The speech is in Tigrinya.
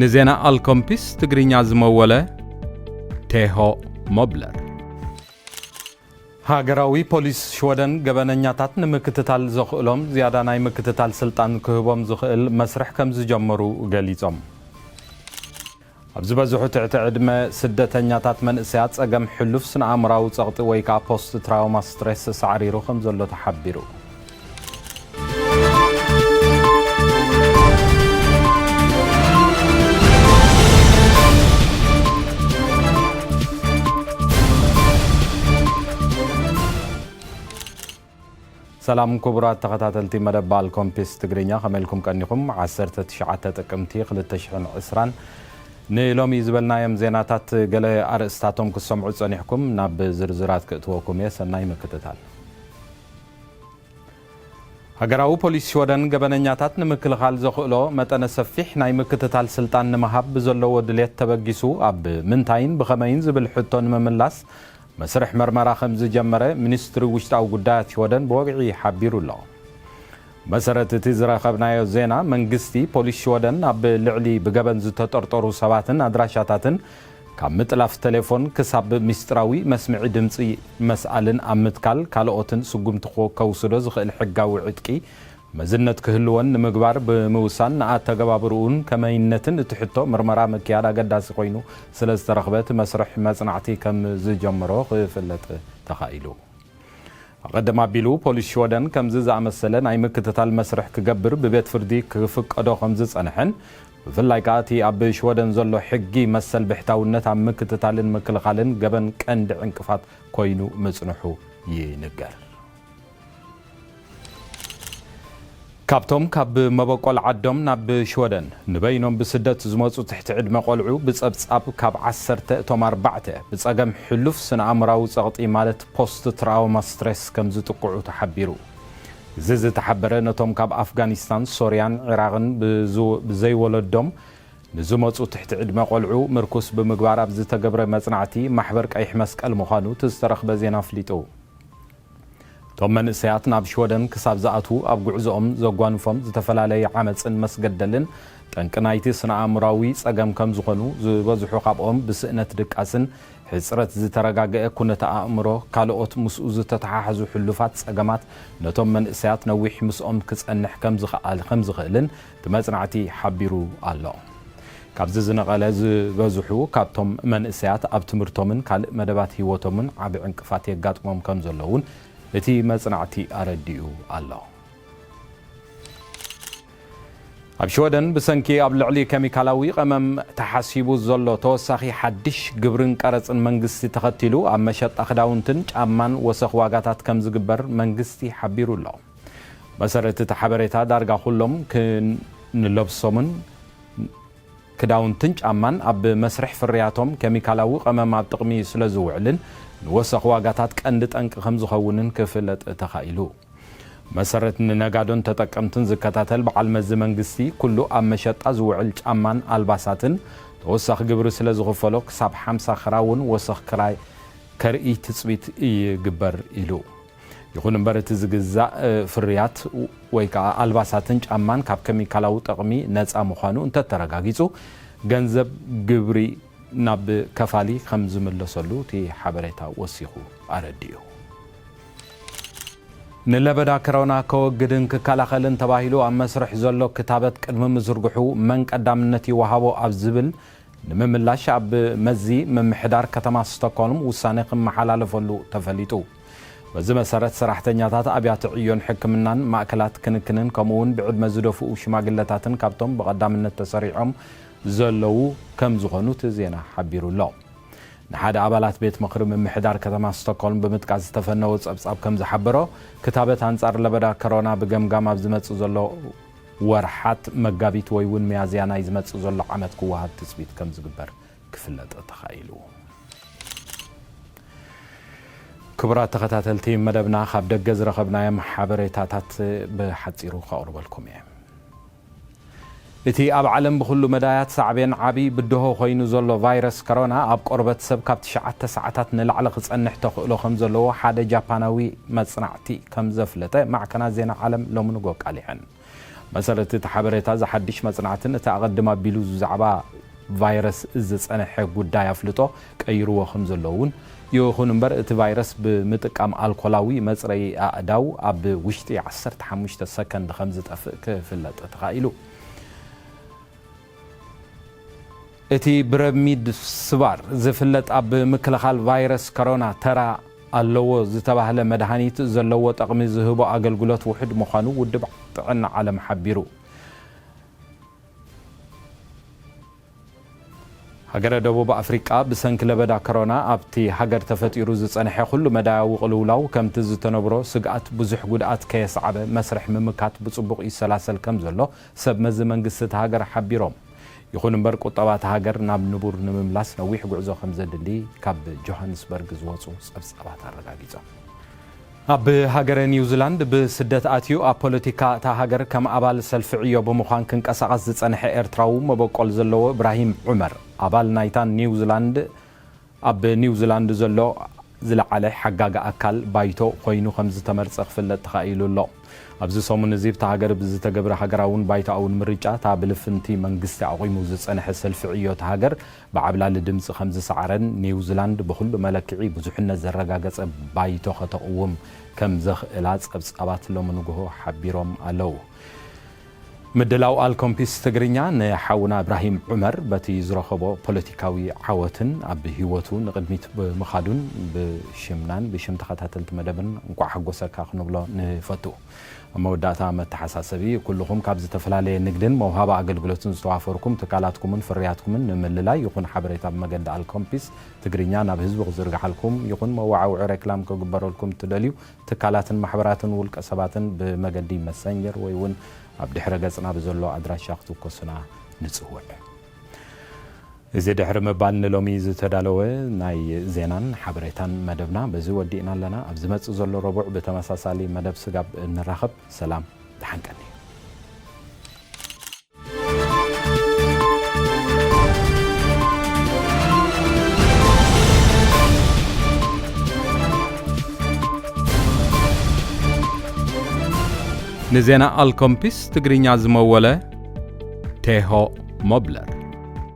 ንዜና ኣልኮምፒስ ትግርኛ ዝመወለ ቴሆ ሞብለር። ሃገራዊ ፖሊስ ሽወደን ገበነኛታት ንምክትታል ዘኽእሎም ዝያዳ ናይ ምክትታል ስልጣን ክህቦም ዝኽእል መስርሕ ከም ዝጀመሩ ገሊጾም። ኣብ ዝበዝሑ ትሕቲ ዕድመ ስደተኛታት መንእሰያት ጸገም ሕሉፍ ስነ-ኣእምራዊ ጸቕጢ ወይ ከኣ ፖስት ትራውማ ስትሬስ ሳዕሪሩ ከም ዘሎ ተሓቢሩ። ሰላም ክቡራት ተኸታተልቲ መደብ ባል ኮምፒስ ትግርኛ፣ ከመይ ኢልኩም ቀኒኹም? ዓሰርተ ትሽዓተ ጥቅምቲ ክልተ ሽሕን ዕስራን ንሎሚ ዝበልናዮም ዜናታት ገለ ኣርእስታቶም ክሰምዑ ጸኒሕኩም፣ ናብ ዝርዝራት ክእትወኩም እየ። ሰናይ ምክትታል። ሃገራዊ ፖሊስ ሽወደን ገበነኛታት ንምክልኻል ዘኽእሎ መጠነ ሰፊሕ ናይ ምክትታል ስልጣን ንምሃብ ብዘለዎ ድሌት ተበጊሱ፣ ኣብ ምንታይን ብኸመይን ዝብል ሕቶ ንምምላስ መስርሕ መርመራ ከም ዝጀመረ ሚኒስትሪ ውሽጣዊ ጉዳያት ሽወደን ብወግዒ ሓቢሩ ኣሎ። መሰረት እቲ ዝረኸብናዮ ዜና፣ መንግስቲ ፖሊስ ሽወደን ኣብ ልዕሊ ብገበን ዝተጠርጠሩ ሰባትን ኣድራሻታትን፣ ካብ ምጥላፍ ቴሌፎን ክሳብ ሚስጥራዊ መስምዒ ድምጺ መስኣልን ኣብ ምትካል ካልኦትን ስጉምቲ ክወ-፣ ከውስዶ ዝኽእል ሕጋዊ ዕጥቂ መዝነት ክህልወን ንምግባር ብምውሳን፣ ንኣተገባብርኡን ከመይነትን እቲ ሕቶ ምርመራ ምክያድ ኣገዳሲ ኮይኑ ስለ ዝተረኽበ፣ እቲ መስርሕ መጽናዕቲ ከም ዝጀመሮ ክፍለጥ ተኻኢሉ። ኣቐድም ኣቢሉ፣ ፖሊስ ሽወደን ከምዚ ዝኣመሰለ ናይ ምክትታል መስርሕ ክገብር ብቤት ፍርዲ ክፍቀዶ ከም ዝጸንሐን፣ ብፍላይ ከኣ እቲ ኣብ ሽወደን ዘሎ ሕጊ መሰል ብሕታውነት ኣብ ምክትታልን ምክልኻልን ገበን ቀንዲ ዕንቅፋት ኮይኑ ምጽንሑ ይንገር። ካብቶም ካብ መበቆል ዓዶም ናብ ሽወደን ንበይኖም ብስደት ዝመጹ ትሕቲ ዕድመ ቆልዑ ብጸብጻብ ካብ ዓሰርተ እቶም ኣርባዕተ ብጸገም ሕሉፍ ስነ-ኣእምራዊ ጸቕጢ ማለት ፖስት ትራውማ ስትሬስ ከም ዝጥቅዑ ተሓቢሩ። እዚ ዝተሓበረ ነቶም ካብ ኣፍጋኒስታን፣ ሶርያን ዒራቕን ብዝ-፣ ብዘይወለዶም ንዝመጹ ትሕቲ ዕድመ ቆልዑ ምርኩስ ብምግባር ኣብ ዝተገብረ መጽናዕቲ ማሕበር ቀይሕ መስቀል ምዃኑ እቲ ዝተረኽበ ዜና ኣፍሊጡ። እቶም መንእሰያት ናብ ሽወደን ክሳብ ዝኣትዉ ኣብ ጉዕዞኦም ዘጓንፎም ዝተፈላለየ ዓመጽን መስገደልን ጠንቂ ናይቲ ስነ-ኣእምራዊ ጸገም ከም ዝኾኑ፣ ዝበዝሑ ካብኦም ብስእነት ድቃስን ሕጽረት ዝተረጋገአ ኩነተ ኣእምሮ፣ ካልኦት ምስኡ ዝተተሓሓዙ ሕሉፋት ጸገማት ነቶም መንእሰያት ነዊሕ ምስኦም ክጸንሕ ከም ዝኸኣል-፣ ከም ዝኽእልን እቲ መጽናዕቲ ሓቢሩ ኣሎ። ካብዚ ዝነቐለ፣ ዝበዝሑ ካብቶም መንእሰያት ኣብ ትምህርቶምን ካልእ መደባት ህይወቶምን ዓቢ ዕንቅፋት የጋጥሞም ከም ዘሎ እውን እቲ መጽናዕቲ ኣረዲኡ ኣሎ። ኣብ ሽወደን ብሰንኪ ኣብ ልዕሊ ኬሚካላዊ ቀመም ተሓሲቡ ዘሎ ተወሳኺ ሓድሽ ግብርን ቀረጽን መንግስቲ ተኸቲሉ፣ ኣብ መሸጣ ክዳውንትን ጫማን ወሰኽ ዋጋታት ከም ዝግበር መንግስቲ ሓቢሩ ኣሎ። መሰረት እቲ ሓበሬታ፣ ዳርጋ ኩሎም ክንለብሶምን ክዳውንትን ጫማን ኣብ መስርሕ ፍርያቶም ኬሚካላዊ ቀመም ኣብ ጥቕሚ ስለ ዝውዕልን ንወሰኽ ዋጋታት ቀንዲ ጠንቂ ከም ዝኸውንን ክፍለጥ ተኻኢሉ። መሰረት ንነጋዶን ተጠቀምትን ዝከታተል በዓል መዚ መንግስቲ፣ ኩሉ ኣብ መሸጣ ዝውዕል ጫማን ኣልባሳትን ተወሳኺ ግብሪ ስለ ዝኽፈሎ፣ ክሳብ ሓምሳ ክራውን ወሰኽ ክራይ ከርኢ ትጽቢት ይግበር ኢሉ። ይኹን እምበር፣ እቲ ዝግዛእ፣ እ፣ ፍርያት ወይ ከኣ ኣልባሳትን ጫማን ካብ ኬሚካላዊ ጠቕሚ ነጻ ምዃኑ እንተተረጋጊጹ፣ ገንዘብ ግብሪ ናብ ከፋሊ ከም ዝምለሰሉ እቲ ሓበሬታ ወሲኹ ኣረዲኡ። ንለበዳ ከሮና ከወግድን ክከላኸልን ተባሂሉ ኣብ መስርሕ ዘሎ ክታበት ቅድሚ ምዝርግሑ መን ቀዳምነት ይወሃቦ ኣብ ዝብል ንምምላሽ ኣብ መዚ ምምሕዳር ከተማ ስቶክሆልም ውሳነ ክመሓላለፈሉ ተፈሊጡ። በዚ መሰረት ሰራሕተኛታት ኣብያተ ዕዮን ሕክምናን ማእከላት ክንክንን ከምኡ እውን ብዕድመ ዝደፍኡ ሽማግለታትን ካብቶም ብቐዳምነት ተሰሪዖም ዘለዉ ከም ዝኾኑ እቲ ዜና ሓቢሩ ኣሎ። ንሓደ ኣባላት ቤት ምኽሪ ምምሕዳር ከተማ ስቶክሆልም ብምጥቃስ ዝተፈነወ ጸብጻብ ከም ዝሓበሮ፣ ክታበት ኣንጻር ለበዳ ከሮና ብገምጋም ኣብ ዝመጽእ ዘሎ ወርሓት መጋቢት ወይ እውን ሚያዝያ ናይ ዝመጽእ ዘሎ ዓመት ክወሃብ ትጽቢት ከም ዝግበር ክፍለጥ ተኻኢሉ። ክቡራት ተኸታተልቲ መደብና፣ ካብ ደገ ዝረኸብናዮም ሓበሬታታት ብሓጺሩ ከቕርበልኩም እየ። እቲ ኣብ ዓለም ብኹሉ መዳያት ሳዕቤን ዓቢ ብድሆ ኮይኑ ዘሎ ቫይረስ ከሮና፣ ኣብ ቆርበት ሰብ ካብ ትሽዓተ ሰዓታት ንላዕሊ ክጸንሕ ተኽእሎ ከም ዘለዎ ሓደ ጃፓናዊ መጽናዕቲ ከም ዘፍለጠ ማዕከናት ዜና ዓለም ሎሚ ንጎ ኣቃሊሐን። መሰረት እቲ ሓበሬታ፣ እዚ ሓድሽ መጽናዕትን እቲ ኣቐድም ኣቢሉ ብዛዕባ ቫይረስ ዝጸንሐ ጉዳይ ኣፍልጦ ቀይርዎ ከም ዘሎ እውን፣ ይኹን እምበር እቲ ቫይረስ ብምጥቃም ኣልኮላዊ መጽረዪ ኣእዳው ኣብ ውሽጢ ዓሰርተ ሓሙሽተ ሰከንድ ከም ዝጠፍእ ክፍለጥ ተኻኢሉ። እቲ ብረሚድ ስባር ዝፍለጥ ኣብ ምክልኻል ቫይረስ ኮሮና ተራ ኣለዎ ዝተባህለ መድሃኒት ዘለዎ ጠቕሚ ዝህቦ ኣገልግሎት ውሑድ ምዃኑ ውድብ ጥዕና ዓለም ሓቢሩ። ሃገረ ደቡብ ኣፍሪቃ ብሰንኪ ለበዳ ኮሮና ኣብቲ ሃገር ተፈጢሩ ዝጸንሐ ኩሉ መዳያዊ ቅልውላው ከምቲ ዝተነብሮ ስግኣት ብዙሕ ጉድኣት ከየስዓበ መስርሕ ምምካት ብጽቡቕ ይሰላሰል ከም ዘሎ ሰብ መዚ መንግስቲ እታ ሃገር ሓቢሮም። ይኹን እምበር ቁጠባ እታ ሃገር ናብ ንቡር ንምምላስ ነዊሕ ጉዕዞ ከም ዘድሊ ካብ ጆሃንስበርግ ዝወጹ ጸብጻባት ኣረጋጊጾም። ኣብ ሃገረ ኒውዚላንድ ብስደት ኣትዩ ኣብ ፖለቲካ እታ ሃገር ከም ኣባል ሰልፊ ዕዮ ብምዃን ክንቀሳቐስ ዝጸንሐ ኤርትራዊ መበቆል ዘለዎ እብራሂም ዑመር፣ ኣባል ናይታ ኒውዚላንድ ኣብ ኒውዚላንድ ዘሎ ዝለዓለ ሓጋጊ ኣካል ባይቶ ኮይኑ ከም ዝተመርጸ ክፍለጥ ተኻኢሉ ኣሎ። ኣብዚ ሰሙን እዚ ብታ ሃገር ብዝተገብረ ሃገራውን ባይቶኣውን ምርጫ እታ ብልፍንቲ መንግስቲ ኣቑሙ ዝጸንሐ ሰልፊ ዕዮ እታ ሃገር ብዓብላሊ ድምጺ ከም ዝሰዓረን ኒውዚላንድ ብኹሉ መለክዒ ብዙሕነት ዘረጋገጸ ባይቶ ከተቕውም ከም ዘኽእላ ጸብጻባት ሎሚ ንግሆ ሓቢሮም ኣለዉ። ምድላው ኣልኮምፒስ ትግርኛ ንሓውና እብራሂም ዑመር በቲ ዝረኸቦ ፖለቲካዊ ዓወትን ኣብ ህይወቱ ንቕድሚት ብምኻዱን ብሽምናን ብሽም ተኸታተልቲ መደብን እንቋዕ ሓጎሰካ ክንብሎ ንፈቱ። ኣብ መወዳእታ መተሓሳሰቢ፣ ኩልኹም ካብ ዝተፈላለየ ንግድን መውሃቢ ኣገልግሎትን ዝተዋፈርኩም ትካላትኩምን ፍርያትኩምን ንምልላይ ይኹን ሓበሬታ ብመገዲ ኣልኮምፒስ ትግርኛ ናብ ህዝቢ ክዝርግሓልኩም ይኹን መወዓውዒ ሬክላም ክግበረልኩም ትደልዩ ትካላትን ማሕበራትን ውልቀ ሰባትን ብመገዲ መሰንጀር ወይ እውን ኣብ ድሕረ ገጽና ብዘሎ ኣድራሻ ክትውከሱና ንጽውዕ። እዚ ድሕሪ ምባል ንሎሚ ዝተዳለወ ናይ ዜናን ሓበሬታን መደብና በዚ ወዲእና ኣለና። ኣብ ዝመጽእ ዘሎ ረቡዕ ብተመሳሳሊ መደብ ስጋብ እንራኸብ ሰላም ደሓን ቀኒ። ንዜና ኣልኮምፒስ ትግርኛ ዝመወለ ቴሆ ሞብለር።